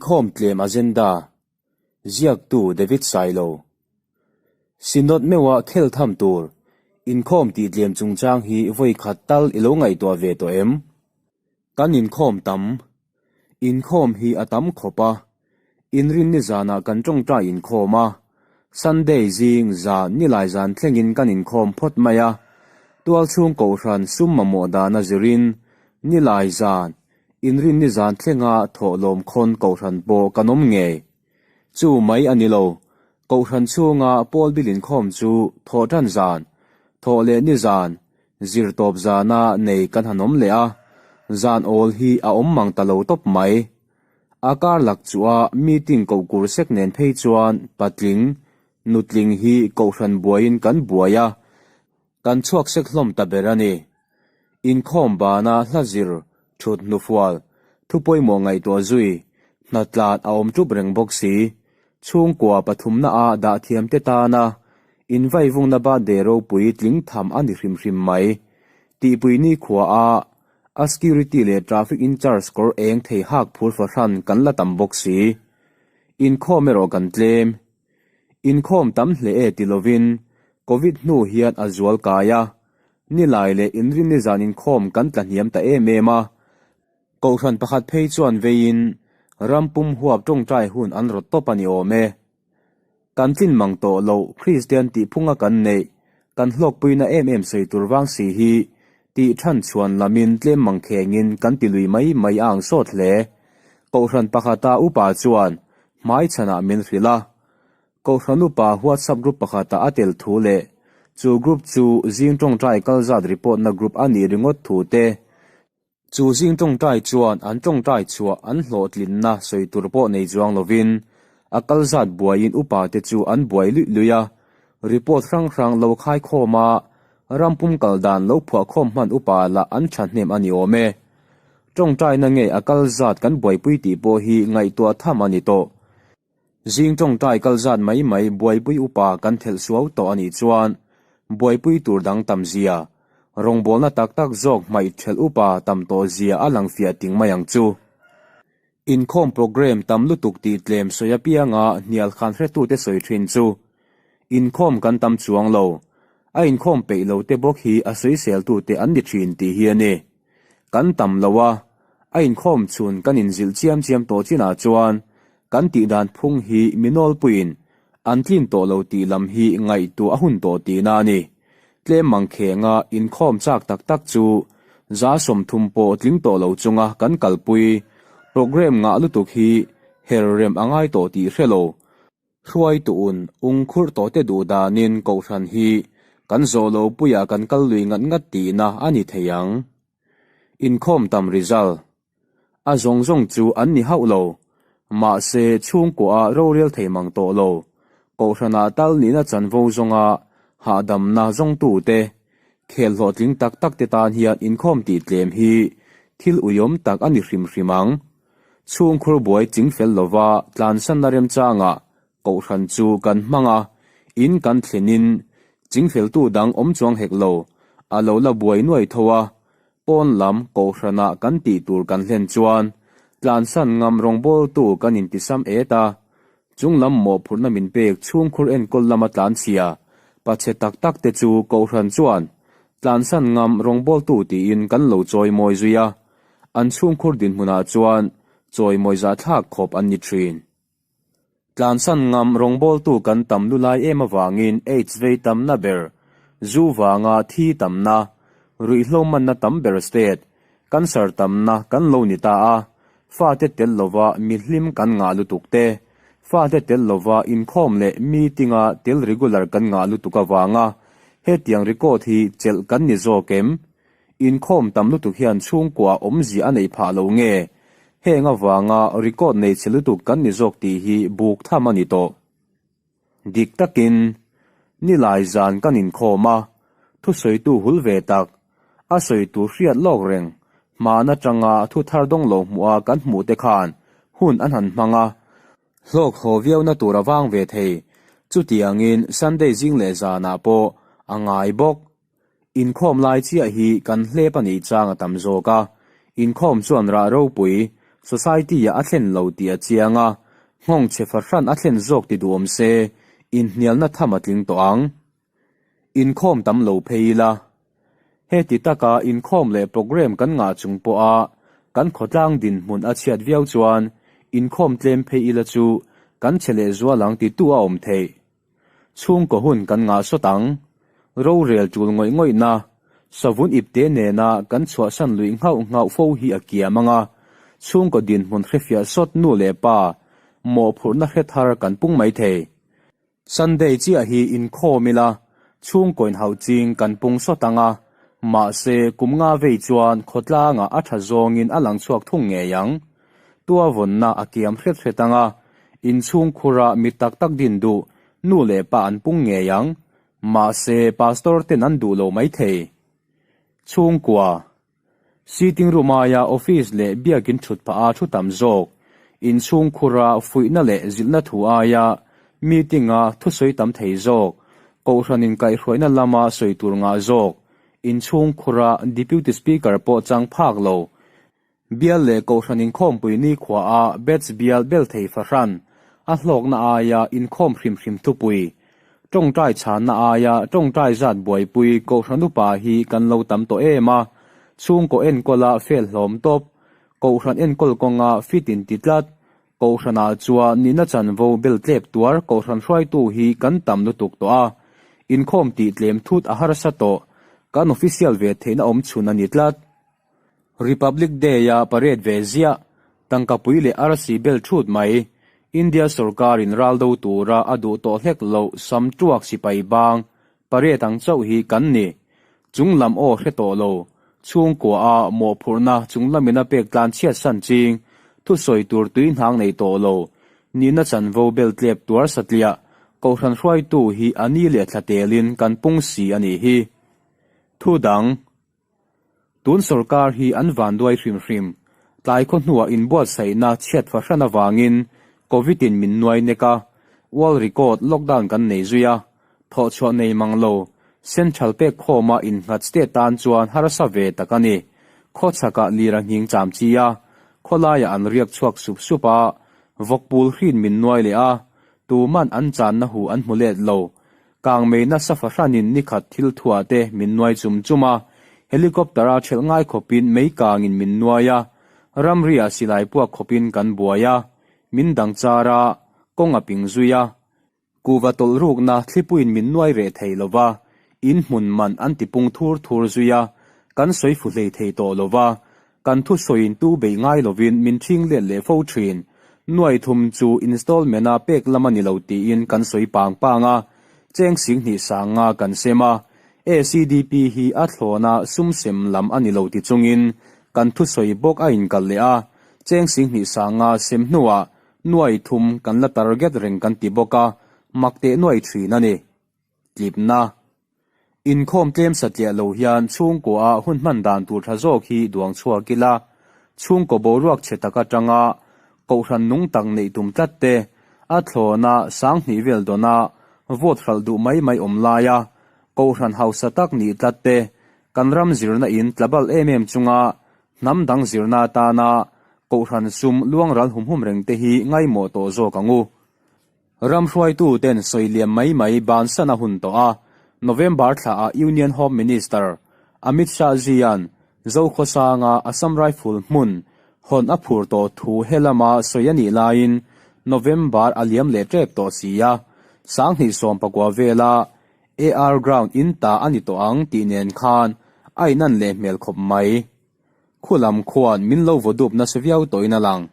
Inkhawm tlem agenda, Ziaktu David Sailo. Synod meuha khel tham tur, inkhawm tih tlem chungchang hi vawi khat tal i lo ngaihtuah ve tawh em? Kan inkhawm tam. Inkhawm hi a tam khawp a. Inrinni zanah kan tawngtai inkhawm a. Sunday zing zan nilai zan thlengin kan inkhawm phawt mai a. Tualchhung kohhran sum mamawh dana zirin nilai zan Inrinni zan thlenga thawhlawm khawn kohhran pawh kan awm ngei. Chu mai a ni lo, kohhran chhunga pawl bil inkhawm chu thawh tan zan, thawh leh ni zan, zir tawp zana nei kan han awm leh a, zan awl hi a awm mang ta lo tawp mai. A kar lak chu a meeting koh kur sek nen phei chuan patling, nutling hi kohhran buaiin kan buai a, Kan chhuak sek hlawm ta ber a ni. Inkhawm bana hla zir, thut hnufual, thu pawimawh ngaihtuah zui, hnatlan a awm ṭup reng bawk si. Chhungkua pathumna a dah thiam te tana invaivungna birthday ropui tling tham a ni hrim hrim mai. Tihpui nikhua a a security leh traffic in charge kawr eng thei hak phur fahran kan la tam bawk si. Inkhawm erawh kan tlem. Inkhawm tam hle e ti lovin Covid hnu hian a zual kai a, nilai leh inrinni zan inkhawm kan tla hniam ta em em a. Kohhran pakhat phei chuan veiin ram pum huap tawngtai hun an rawt tawp a ni awm e. Kan tlin mang tawh loh Kristian tih phunga kan neih, kan hlawkpuina em em sawi tur vang si hi tih than chhuan lamin tlem mang khengin kan ti lui mai mai a ang sawt hle. Kohhran pakhata upa chuan Hmai chhanah min hrilh a, Kohhran upa WhatsApp group pakhatah a tel thu leh chu group chu zing tawngtai kal zat report na group a nih ringawt thu te, chu zing tawngtai chuan an tawngtai chhuah an hlawhtlinna sawi tur pawh nei chuang lovin a kal zat buaiin upa te chu an buai luih luih a, report hrang hrang lo khai khawm a, ram pum kal dan lo phuah khawm hman upa lah an thahnem a ni awm e. Tawngtaina nge a kal zat kan buaipui tih pawh hi ngaihtuah tham a ni tawh. Zing tawngtai kal zat mai mai buaipui upa kan thelh suau tawh a nih chuan buaipui tur dang tam zia, rawngbawlna tak tak zawk hmaih thelh upa tam tawh zia a lang fiah ting mai ang chu. Inkhawm programme tam lutuk tih tlem sawi apianga hnial khan hretute sawi thin chu inkhawm kan tam chuang lo, a inkhawm peih lo te bawk hi a sawiseltute an ni thin tih hi a ni. Kan tam lo a, a inkhawm chhun kan inzilh chiam chiam tawh chinah chuan kan tihdan phung hi mi nawlpuiin an tlin tawh lo tih lam hi ngaihtuah a hun tawh tihna a ni. Tlem mangkhenga inkhawm chak tak tak chu 30 pawh tling tawh lo chunga kan kalpui programme ngah lutuk hi her rem a ngai tawh tih hre lo. Hruaitu'n ung khurh tawh te duh danin kohhran hi kan zawh lo puiah kan kal lui ngat ngat tihna a ni thei ang. Inkhawm tam result a zawng zawng chu an ni hauh lo. Mahse chhungkuaah rorel thei mang tawh lo. Kohhranah tal nihna chanvo zawnga hahdamna zawngtute, khel hlawhtling tak tak te tan hian inkhawm tih tlem hi thil uiawm tak a ni hrim hrim ang. Chhungkhur buai ching fel lova tlansanna remchangah kohhran chu kan hmang a, in kan thlenin chingfeltu dang awm chuang hek lo, a lo la buai nuai tho a, pawn lam kohhranah kan tih tur kan hlen chuan tlansan ngam rawngbawltu kan intisam et a, chung lam mawhphurhna min pek chhungkhur enkawl lama tlanchhia pachhe tak tak te chu kohhran chuan tlansan ngam rawngbawltu tiin kan lo chawimawi zui a, an chhungkhur dinhmunah chuan chawimawi zahthlak khawp an ni thin. Tlansan ngam rawngbawltu kan tam lu lai em avangin aids vei tamna ber, zu vanga thi tamna, ruihhlo manna tam ber state, cancer tamna kan lo ni ta a, fate tel lova mihlim kan ngah lutuk te, fate tel lova inkhawm leh meeting-a tel regular kan ngah lutuk avanga hetiang record hi chelh kan ni zawk em? Inkhawm tam lutuk hian chhungkua awmzia a neih phah lo nge? Heng avanga record nei chhe lutuk kan ni zawk tih hi buk tham a ni tawh. Dik takin, nilai zan kan inkhawm a, thusawitu hul ve tak, a sawitu hriat lawk reng, hman atanga thu thar dawng lo hmuh a kan hmuh te khan hun an han hmang a, Hlawk haw viauna tur a vang ve thei, chutiangin Sunday zing leh zanah pawh a ngai bawk. Inkhawm lai chiah hi kan hlep a nih chang a tam zawk a, inkhawm chuan rah ropui, Society-ah a thlen lo tih a chiang a, nghawng chhe fahran a thlen zawk ti duhawm se, inhnialna tham a tling tawh ang. Inkhawm tam lo phei ila. Heti taka inkhawm leh programme kan ngah chung pawha kan khawtlang dinhmun a chhiat viau chuan inkhawm tlem phei ila chu kan chhe lehzual ang titu a awm theih. Chhungkaw hun kan ngah sawt ang. Rorel tul ngawih ngawihna, savun ipte nena kan chhuahsan luih nghauh nghauh fo hi a kiam ang a, chhungkaw dinhmun hrefiah sawt nu leh pa mawhphurhna hre thar kan pung mai thei. Sunday chiah hi inkhawm ila, chhungkaw inhauh ching kan pung sawt ang a, mahse kum nga vei chuan khawtlangah a tha zawngin a lang chhuak thung ngei ang. Tua vawnna a kiam hret hret ang a, inchhungkhura mi tak tak din duh nu leh pa an pung ngei ang. Mahse, pastor ten an duh lo maithei. Chhungkua. Sitting room aia office leh biakin thut phah a thu tam zawk. Inchhungkhura fuihna leh zilhna thu aia meeting-a thusawi tam thei zawk. Kohhran inkaihhruaina lama sawi tur ngah zawk. Inchhungkhura Deputy Speaker pawh chang phak lo. Bial leh Kohhran inkhawmpui nikhuaah Batch bial bel thei fahran, a hlawkna aia inkhawm hrim hrim thupui, tawngtai chhanna aia tawngtai zat buaipui Kohhran upa hi kan lo tam tawh em a, chhungkaw enkawla fel hlawm tawp, Kohhran enkawl kawnga fit inti tlat, Kohhranah chuan nihna chanvo bel tlep tuar Kohhran hruaitu hi kan tam lutuk tawh a, inkhawm tih tlem thut a harsa tawh, kan official ve theihna awm chhun a ni tlat. Republic Day-a parade ve ziah, tangkapui leh arsi bel thut mai, India sorkarin ral do tura a duh tawh hlek loh sam tuak sipai bang parade ang chauh hi kan ni. Chung lam aw hre tawh lo, chhungkua a mawhphurhna chung lamin a pek tlan chhiat san ching, thusawi tur tui hnang nei tawh lo, nihna chanvo bel tlep tuar satliah, kohhran hruaitu hi a ni leh thla telin kan pung si a nih hi. Thu dang. Tun sorkar hi an vanduai hrim hrim. Tlai khaw hnuah inbuatsaihna chhiat fahran avangin Covid in min nuai nek a, world record lockdown kan nei zui a, thawhchhuah nei mang lo, central pek khawma innghat state tan chuan harsa ve tak a ni. Khawchhakah lir a nghing cham chi a, khawlaiah an riak chhuak sup sup a, vawkpul hrin min nuai leh a, tuman an channa hu an hmu let lo. Kangmei nasa fahranin nikhat thil thuah te min nuai chum chum a, helicopter a ṭhelh ngai khawpin mei kangin min nuai a, ramriah silai puak khawpin kan buai a, min dang char a, kawng a ping zui a. Kuhva tawlh rukna thlipuiin min nuai reh thei lo va, in hmun man an ti pung thur thur zui a, kan sawi fu hlei thei tawh lo va, Kan thusawiin tu beih ngai lovin min ṭhing let leh fo ṭhin. Nuai thum chu installment-a pek lam a ni lo tiin kan sawi pang pang a, cheng singhnih sanga kan sem a. ACDP hi a thlawna sum sem lam a ni lo ti chungin kan thusawi bawk a inkalh leh a, cheng singhnih sanga sem hnuah nuai thum kan la target reng kan ti bawk a, mak teh nuai ṭhin a ni. Tlipna. Inkhawm tlem satliah lo hian chhungkua ah hun hman dan tur tha zawk hi duang chhuak ila, chhungkaw boruak chhe tak atanga kohhran nung tak neih tum tlat te, a thlawna sanghnih vel dawna vote hralh duh mai mai awm laia kohhran hausa tak nih tlat te, kan ram zirna in tlabal em em chunga hnam dang zirna atana kohhran sum luangral hum hum reng te hi ngaimawh tawh zawk ang u. Ram hruaitu ten sawi liam mai mai bansan a hun tawh a, November thla ah Union Home Minister Amit Shah Ji-a'n Zokhawsanga Assam Rifle hmun hawn a phur tawh thu he lama sawi a nih laiin November a liam leh tep tawh si a, 2019 vela AR Ground in ta a ni tawh ang tih nen khan a inan leh hmel khawp mai. Khulam khuan min lo vaw dup nasa viau tawhin a lang.